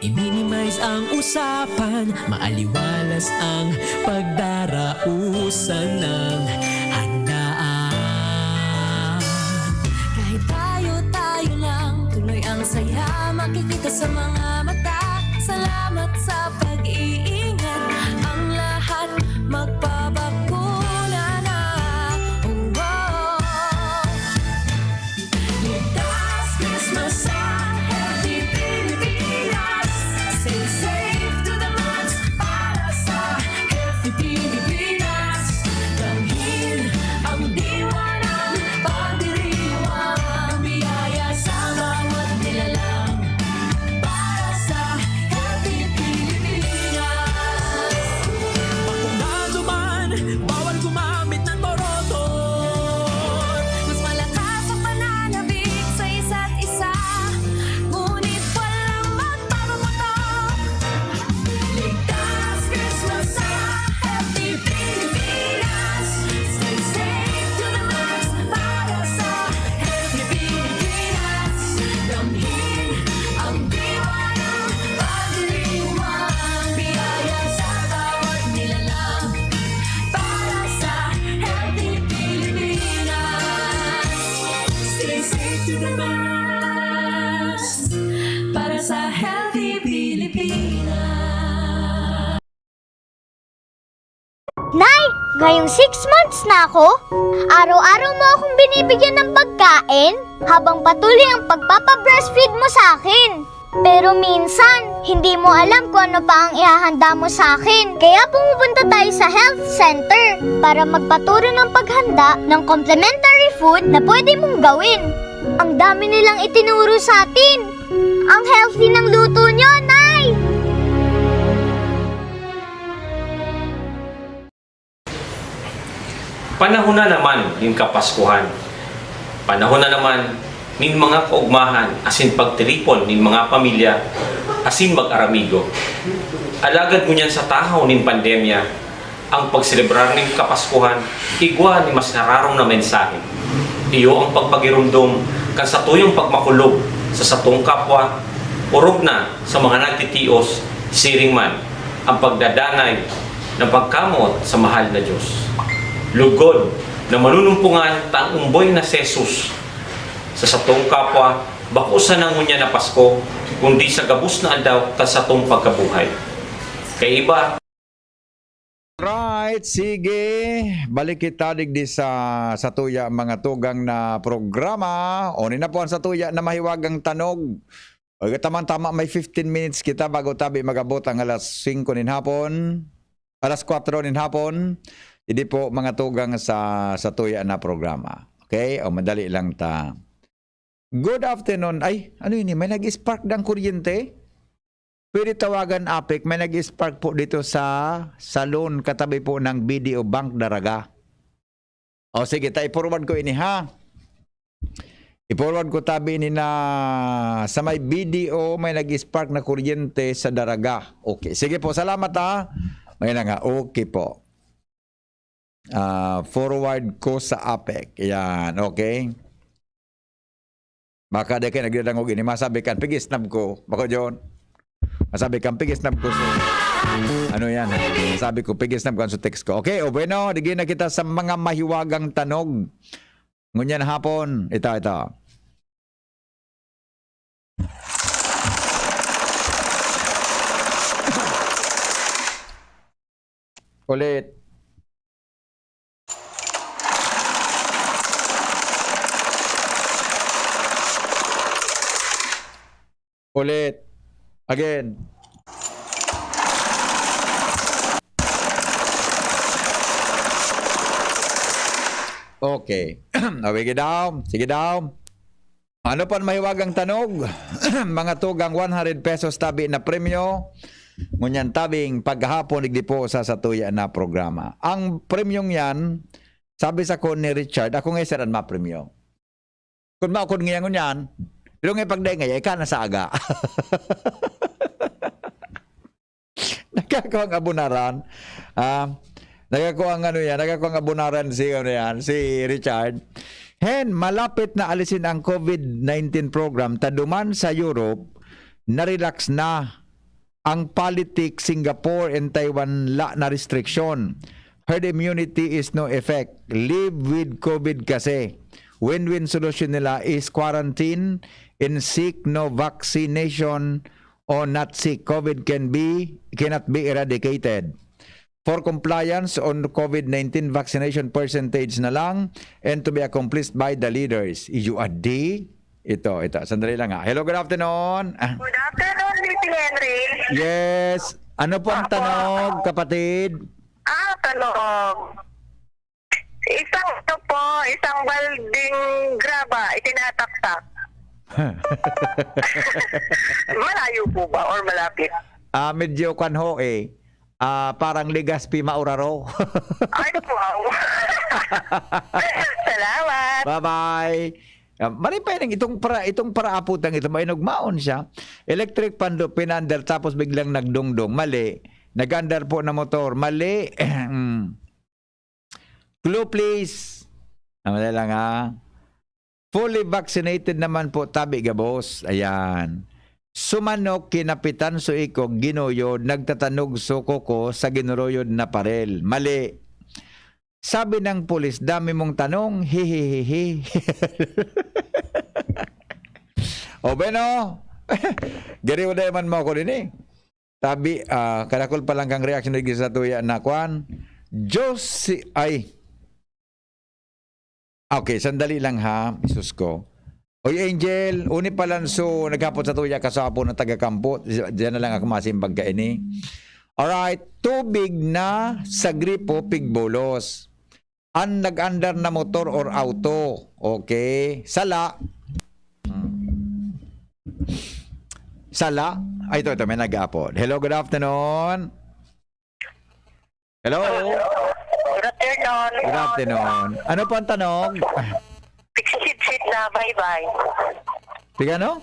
I-minimize ang usapan, maaliwalas ang pagdarausan ng handaan. Kahit tayo-tayo lang, tuloy ang saya, makikita sa mga mata. Salamat sa pag-iingat, ang lahat magpabakuna na. Oh, oh. Ligtas Christmas sa Healthy Pilipinas. Stay safe to the max para sa Healthy Pilipinas. Damhin ang diwa ng pagdiriwang, biyaya sa bawat nilalang. Para sa Healthy Pilipinas. Bakunado man, bawal gumamit ng borotot. Mas malakas ang pananabik sa isa't isa, ngunit walang magpapaputok. Ligtas Christmas sa Healthy Pilipinas. Stay safe to the max para sa Healthy Pilipinas. Damhin ang diwa ng pagdiriwang, biyaya sa bawat nilalang para sa Healthy Pilipinas. Stay safe to the max para sa Healthy Pilipinas. Nay, ngayong six months na ako, araw-araw mo akong binibigyan ng pagkain habang patuloy ang pagpapa-breastfeed mo sa akin. Pero minsan, hindi mo alam kung ano pa ang ihahanda mo sa akin. Kaya pumupunta tayo sa health center para magpaturo ng paghanda ng complimentary food na pwede mong gawin. Ang dami nilang itinuro sa atin. Ang healthy ng luto nyo, Nay! Panahon na naman nin Kapaskuhan. Panahon na naman nin mga kaugmahan asin pagtiripon nin mga pamilya asin mag-aramigo. Alagad ngunyan sa tahaw nin pandemya, ang pagselebrar nin Kapaskuhan igwa nin mas nararom na mensahe. Iyo ang pagpagiromdom kan satuyang pagmakulog sa satong kapwa, orog na sa mga nagtitios, siring man ang pagdadanay na pagkamoot sa mahal na Dios. Lugod na manunumpongan ta ang umboy na si Jesus sa satong kapwa, bako sana ngunyan na Pasko, kundi sa gabos na aldaw kan satong pagkabuhay. Kaiba, Right, sige. Balik kita digdi sa satuya mga tugang na programa. O ni na po ang satuya na mahiwagang tanog. O, tama-tama may fifteen minutes kita bago tabi magabot ang alas singko nin hapon. Alas kwatro nin hapon. Idi po mga tugang sa satuya na programa. Okay? O madali lang ta. Good afternoon. Ay, ano ini? May nag-spark ng kuryente? Pwede tawagan, Apek. May nag-spark po dito sa salon katabi po ng B D O Bank Daraga. O sige, ta i-forward ko ini ha. I-forward ko tabi ini na sa may B D O may nag-spark na kuryente sa Daraga. Okay. Sige po, salamat ha. May na nga. Okay po. Ah, forward ko sa Apek. Yan, okay. Baka di kayo nagdadangog ini. Masabi kan, pigisnab ko. Bako, John. Masabi kan, pigisnab ko. So, ano yan? Sabi ko, pigisnab ko ang so text ko. Okay, o bueno, digi na kita sa mga mahiwagang tanog. Ngunyan hapon, ito, ito. Ulit. Ulit. Again. Okay. Awigi daw. Sige daw. Ano pan mahiwagang tanog? Mga tugang one hundred pesos tabi na premyo. Ngunyan tabing paghahapon digdi po sa satuya na programa. Ang premyong yan, sabi sa ko ni Richard, ako nga sir ang mapremyo. Kun maukod nga ngunyan, pero nga pagdaing nga, ika na sa aga. Nagkakawang abunaran. Ah, nagkakawang ano yan, nagkakawang abunaran si, ano yan, si Richard. Hen, malapit na alisin ang COVID nineteen program, ta duman sa Europe, na-relax na ang politik, Singapore and Taiwan la na restriction. Herd immunity is no effect. Live with COVID kasi. Win-win solution nila is quarantine and seek no vaccination o not sick, COVID can be cannot be eradicated. For compliance on COVID nineteen vaccination percentage na lang and to be accomplished by the leaders. Iyo adi. Ito, ito. Sandali lang ha. Hello, good afternoon. Ah, Good afternoon, V P Henry. yes. Ano po ang tanog, kapatid? Ah, tanog. Isang ano po, isang balding graba, itinataktak. Malayo po ba or malapit? Ah, medyo kwan ho eh. Ah, parang Legazpi Mauraro. Ay, wow. Salamat. Bye-bye. Ah, mali pa yun, itong para itong paraaputang ito, mainugmaon siya. Electric panlo, pinandar tapos biglang nagdungdong. Mali. Nag-andar po na motor. Mali. Mm. Clue please. Ah, madali lang ha. Fully vaccinated naman po tabi gabos. Ayan. Sumanok, kinapitan so iko, ginuyod, nagtatanog so kuko sa ginuruyod na parel. Mali. Sabi ng pulis, dami mong tanong, hihihihi. O bueno, gariw na man mo ako din eh. Tabi, ah, kadakol pa lang kang reaction digdi sa tuya na kwan. Diyos si, ay. Okay, sandali lang ha, isus ko. Oy, Angel, uni palan so naghapot sa tuya ka sa hapon ng taga-kampo. Diyan na lang ako masimbag ka ini. Alright, tubig na sa gripo, pigbulos. An nag-andar na motor or auto. Okay. Sala. Hmm. Sala. Ay, ito, ito, may nag-aapod. Hello, good afternoon. Hello. Good afternoon. Good afternoon. Ano po ang tanong? Pigsisidsid na baybay. Tiga ano?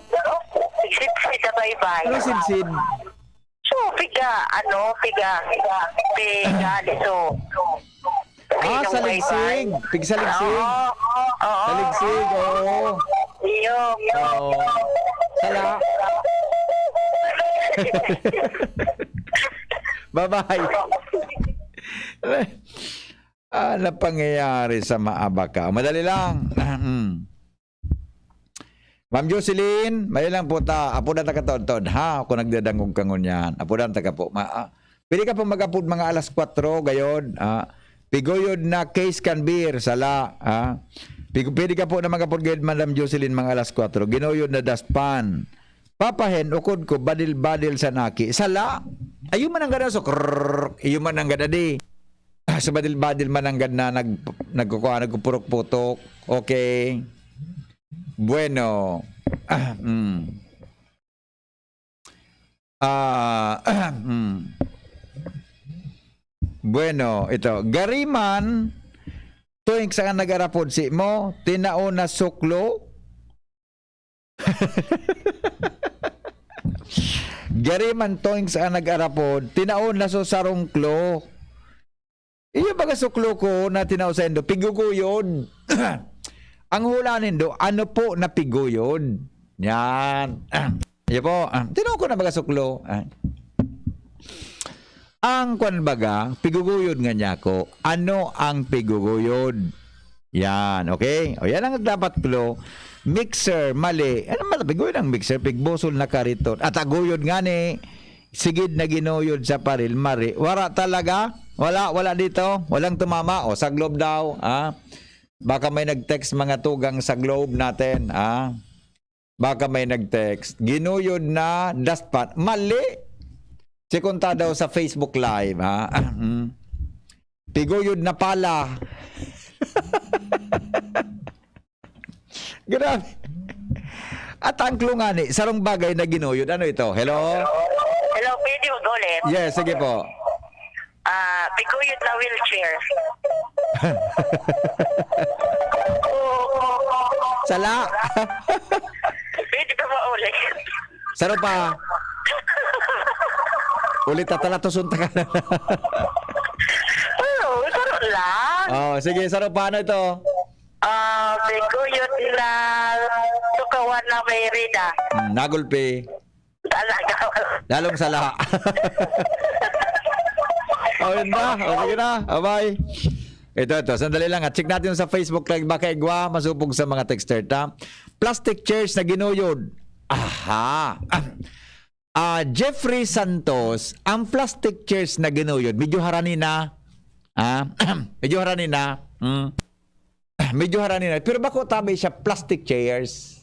Pigsisidsid na baybay. Ano sidsid? So, piga, ano, piga, piga, piga, so. Ah, saligsig. Pigsaligsig. Oo, oo. Saligsig, oo. Iyo, iyo. Oo. Sala. Bye-bye. Ah, na pangyayari sa maabaka. Madali lang. Mm. Ma'am Jocelyn, may lang po ta. Apo na takatod-tod, ha? Ako nagdadangog ka ngunyan. Apo na taka po. Ma ah, pwede ka po mag-apod mga alas kwatro, gayod. Ah, piguyod na case can beer, sala. Ah, pig- pwede ka po na mag-apod gayod, Madam Jocelyn, mga alas kwatro. Ginuyod na dustpan. Papahen, ukod ko, badil-badil sa naki. Sala. Ayun man ang gano'n. So, krrrr, iyo man ang gada di. Ah, sa badil-badil man ang gad na nag, nagkukuha, nagpupurok-putok. Okay. Bueno. Ah, mm. Ah, mm. Bueno, ito. Gariman, tuwing saan nag-arapod si mo, tinao na suklo. Gariman, tuwing saan nag-arapod, tinao na so sarong klo. Iyo baga suklo ko na tinao saindo, piguguyod. Ang hula nindo, ano po na piguyod? Yan. Iyo po, ah, tinao ko na baga suklo. Ah. Ang kwan baga, piguguyod nga niya ko. Ano ang piguguyod? Yan, okay? O yan ang dapat klo. Mixer, mali. Ano man, piguyod ang mixer, pigbusol na kariton. At aguyod nga ni, sigid na ginuyod sa paril, mari. Wala talaga? Wala, wala dito? Walang tumama? O, sa Globe daw, ha? Baka may nag-text mga tugang sa Globe natin, ha? Baka may nag-text. Ginuyod na dustpan. Mali! Sikunta daw sa Facebook Live, ha? Mm. Piguyod na pala. Grabe. At ang klo ngani, sarong bagay na ginuyod. Ano ito? Hello? Hello, pwede mag-ulit? Yes, sige po. Ah, piguyod na wheelchair. Sala. Pwede ba maulit? Saro pa. Ulit na tala, tusunta ka na. Oo, karoon lang. Oh, sige, saro pa. Ano ito? Ah, piguyod na tukawan na may rida. Hmm, nagulpi. Talaga. Lalong sala. Oh, yun ba? O, sige na. Bye-bye. Ito, ito. Sandali lang. At check natin sa Facebook Live. Baka igwa, masupog sa mga texter, ta? Plastic chairs na ginuyod. Aha. Ah, Jeffrey Santos, ang plastic chairs na ginuyod, medyo harani na. Ah, medyo harani na. Mm. Medyo harani na. Pero bako tabi siya, plastic chairs.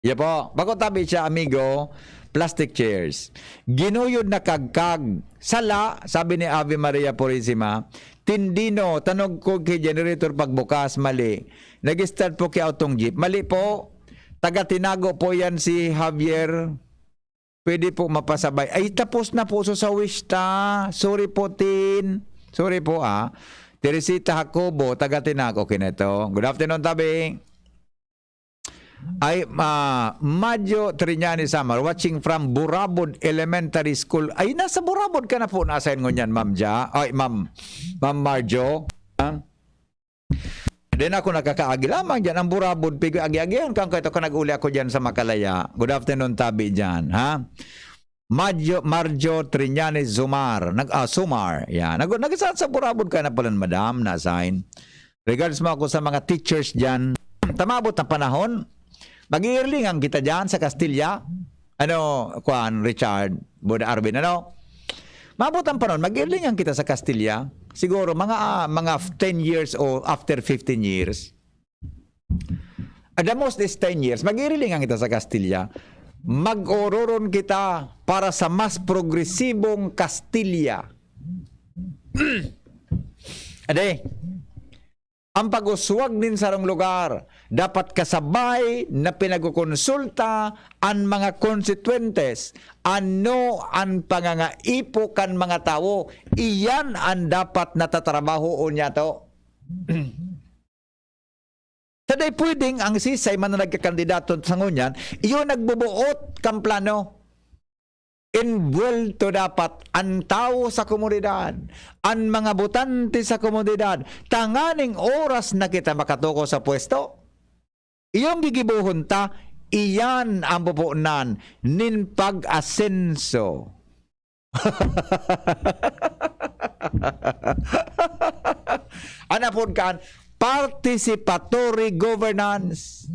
Iya po. Bako tabi siya, amigo, plastic chairs. Ginuyod na kagkag. Sala, sabi ni Ave Maria Purisima, tindino, tanog ko kay generator pagbukas, mali. Nag-start po kay autong jeep. Mali po. Taga Tinago po yan si Javier. Pwede po mapasabay. Ay, tapos na po so sa wish ta. Sorry po, Tin. Sorry po, ah. Teresita Jacobo, taga Tinago. Okay na ito. Good afternoon, Tabi. Ay, ah, Madyo Triñani Samar, watching from Burabod Elementary School. Ay, nasa Burabod ka na po na-assign ngunyan, Ma'am Ja. Ay, Ma'am, Ma'am Marjo. Ah? Di na ako nakakaagi lamang dyan. Ang Burabod, pigo agi-agihan kan kaito ka nag-uli ako dyan sa Makalaya. Good afternoon, Tabi dyan, ha? Madyo, Marjo Triñani Zumar. Nag, ah, Sumar. Yan. Nag, nag, sa, sa Burabod ka na pala, madam, na-assign. Regards mo ako sa mga teachers dyan. Tamabot ang panahon, mag-iirlingan kita dyan sa Castilla. Ano, kuan, Richard, Buda Arvin, ano? Mabot ang panahon, mag-iirlingan kita sa Castilla. Siguro, mga, ah, mga ten years o after fifteen years. At the most is ten years. Mag-iirilingan kita sa Kastilya. Mag-ororon kita para sa mas progresibong Kastilya. Ade, ang pag-uswag nin sarong lugar, dapat kasabay na pinagkukonsulta an mga konstituyentes, ano an pangangaipo kan mga tawo. Iyan an dapat na tatrabahoon niyato. Sa dai pwedeng ang sisay man na nagkakandidato sa ngunyan, iyo nagbubuot kan plano. Envuelto dapat an tawo sa komunidad, an mga botante sa komunidad, tanganing oras na kita makatukaw sa pwesto. Iyong gigibohon ta, iyan ang pupunan nin pag-asenso. Ana pod kan participatory governance.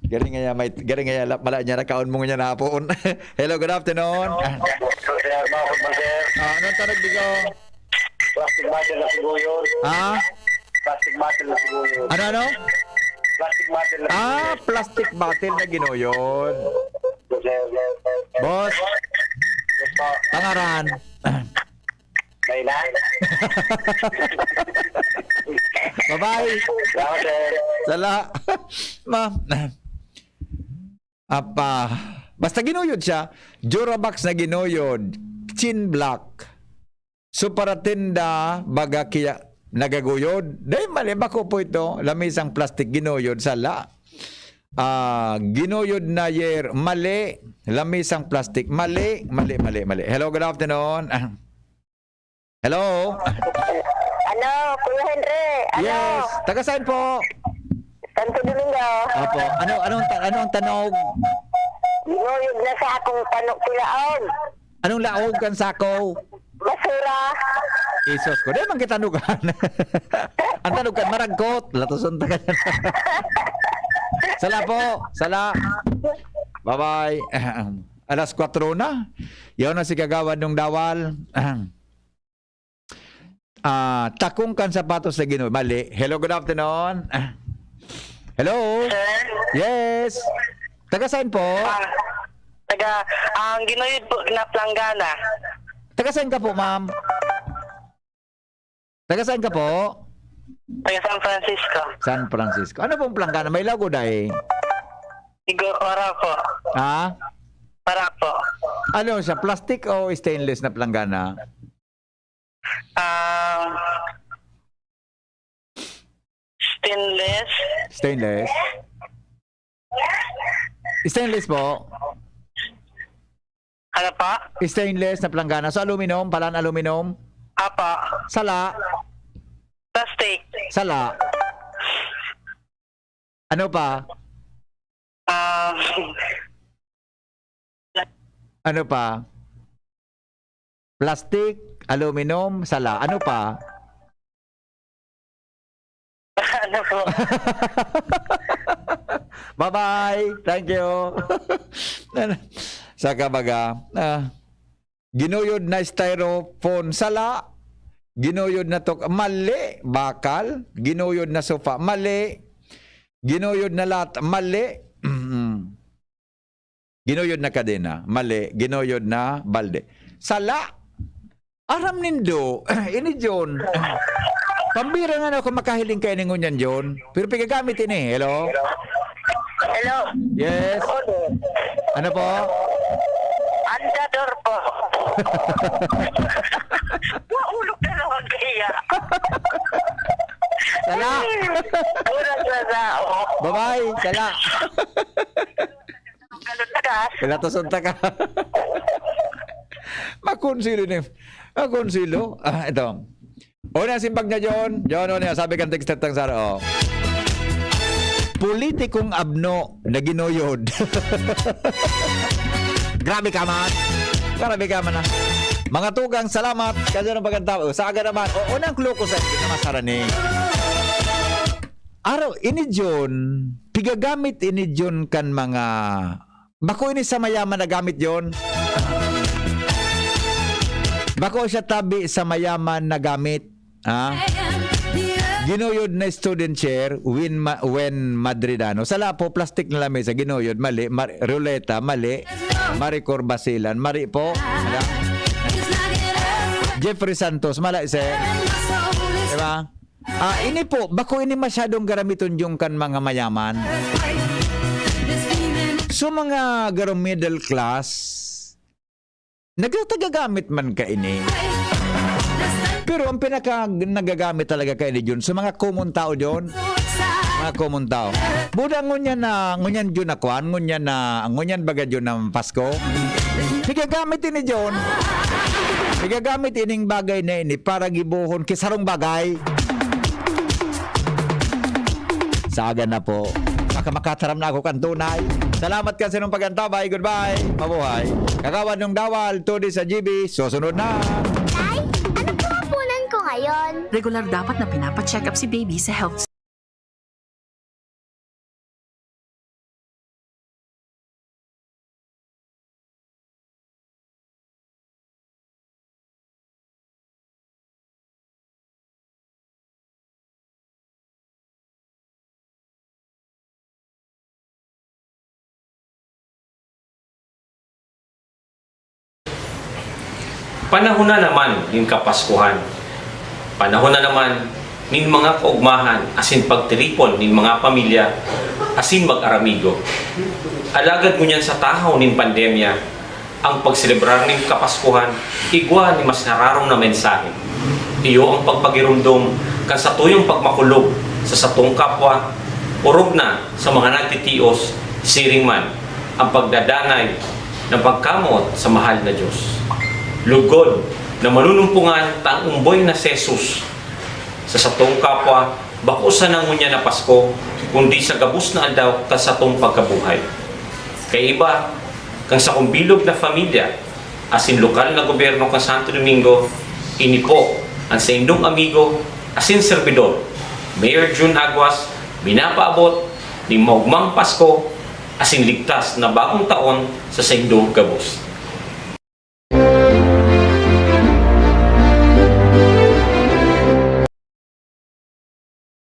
Galing nga may, galing nga la-, mala niya nakaon mo niya na hapon. Hello, good afternoon. Sir, bakit mo, sir? Ah, anong tanong, Bigo? Plastic bottle na siguro yun. Ha? Plastic bottle na siguro yun. Ano, ano? Plastic bottle na Ah, siguro yun. Plastic bottle na ginuyod. Sir, sir, sir, sir. Boss, Yes, po. Pangaran. May na? Bye-bye. Salamat, sir. Sala. Ma. Apa. Basta ginuyod siya. Durabox na ginuyod. Chin block. So, para tinda, baga kiya, nagaguyod. Dai, mali. Bako po ito. Lamisang plastic ginuyod. Sala. Ah, ginuyod na yer. Mali. Lamisang plastic. Mali. Mali, mali, mali. Hello, good afternoon. Hello? Ano, Kuya Henry? Ano? Yes. Taga saan po? Santo Domingo. Apo. Ano, anong ta-, anong tanog? Ginuyod na sa akong panok pilaon. Anong laog kan sako? Basura. Isos ko. Di man kita nugan. Ang tanog kan maragkot. Latuson ta ka. Sala po. Sala. Bye-bye. Alas kwatro na. Yaw na si Kagawad nung Dawal. Ah, takong kan sapatos na Ginoo. Mali. Hello, good afternoon. Ah. Hello? Sir? Yes. Taga saan po? Ah, taga, ang ginuyod po na planggana. Taga saan ka po, ma'am? Taga saan ka po? Taga San Francisco. San Francisco. Ano pong planggana? May laog o dai? Igo, wala po. Ha? Wala po. Ano siya? Plastic o stainless na planggana? Ah, stainless. Stainless? Stainless po. Ano pa? Stainless na planggana. So, aluminum, palan aluminum? Apa. Sala. Plastic. Sala. Ano pa? Ah, Ano pa? Plastic, aluminum, sala. Ano pa? Ano po? Bye-bye. Thank you. Sa kabaga, ah, ginuyod na styrofoam, sala. Ginuyod na tok-, mali, bakal. Ginuyod na sofa, mali. Ginuyod na lat-, mali. Ginuyod na kadena, mali. Ginuyod na balde. Sala! Aram nindo, ini John. Pambira nga na ako makahiling kayo ning ngunyan, John. Pero pigagamit ini. Hello? Hello? Yes. Ano po? Andador po. Maulog na naman kaya. Sala! Oras na sa, oh. Bye-bye. Sala. Ano, tagas? Wala to sunta ka. Makonsilo ni. Makonsilo. Ah, ito. Una, simbag niya, John. John, ano yan? Sabi kang text tang Sara, oh. Politikong abno na ginuyod. Grabe ka man. Grabe ka man, ah. Mga tugang, salamat. Kasi anong pagkanta? O, sa aga naman. O, unang kloko sa akin na masara ni. Araw, ini John, pigagamit ini John kan mga, bako ini sa mayaman na gamit, John. Bako siya tabi sa mayaman na gamit, ha? Ginuyod na student chair, Win Ma-, Wen Madridano. Sala po, plastic na lamesa, ginuyod, mali. Mar-, ruleta, mali. Maricor Basilan, mali po. Wala. Jeffrey Santos, mali, sir. Diba? Ah, ini po, bako ini masyadong garamiton yung kan mga mayaman. So, mga garo middle class, nagtatagamit man kaini. Pero ang pinaka nagagamit talaga kaini, Jun, sa mga common tao, Jun. Mga common tao. Buda ngunyan na, ngunyan, Jun, na kwan, ngunyan na, ngunyan baga, Jun, ng Pasko. Pigagamit ini, Jun. Pigagamit ining bagay na ini para gibohon ki sarong bagay. Saga na po. Baka makataram na ako kan tunay. Salamat kan sinong pag-antabay. Goodbye. Mabuhay. Kagawad ng Dawal, Todi sa G B. Susunod na. Tay, ano po hapunan ko ngayon? Regular dapat na pinapacheck up si baby sa health Panahon na naman nin Kapaskuhan. Panahon na naman nin mga kaugmahan asin pagtiripon nin mga pamilya asin mag-aramigo. Alagad ngunyan sa tahaw nin pandemya, ang pagselebrar nin Kapaskuhan igwa nin mas nararom na mensahe. Iyo ang pagpagiromdom kan satuyang pagmakulog sa satong kapwa, orog na sa mga nagtitios, siring man ang pagdadanay ng pagkamoot sa mahal na Diyos. Lugod na manunumpongan ta an omboy na si Jesus sa satong kapwa, bako sana ngunyan na Pasko, kundi sa gabos na aldaw kan satong pagkabuhay. Kaiba kan sakong bilog na pamilya asin lokal na gobyerno kan Santo Domingo, ini po an saindong amigo asin serbidor, Mayor Jun Aguas, minapaabot nin maogmang Pasko asin ligtas na Bagong Taon sa saindong gabos.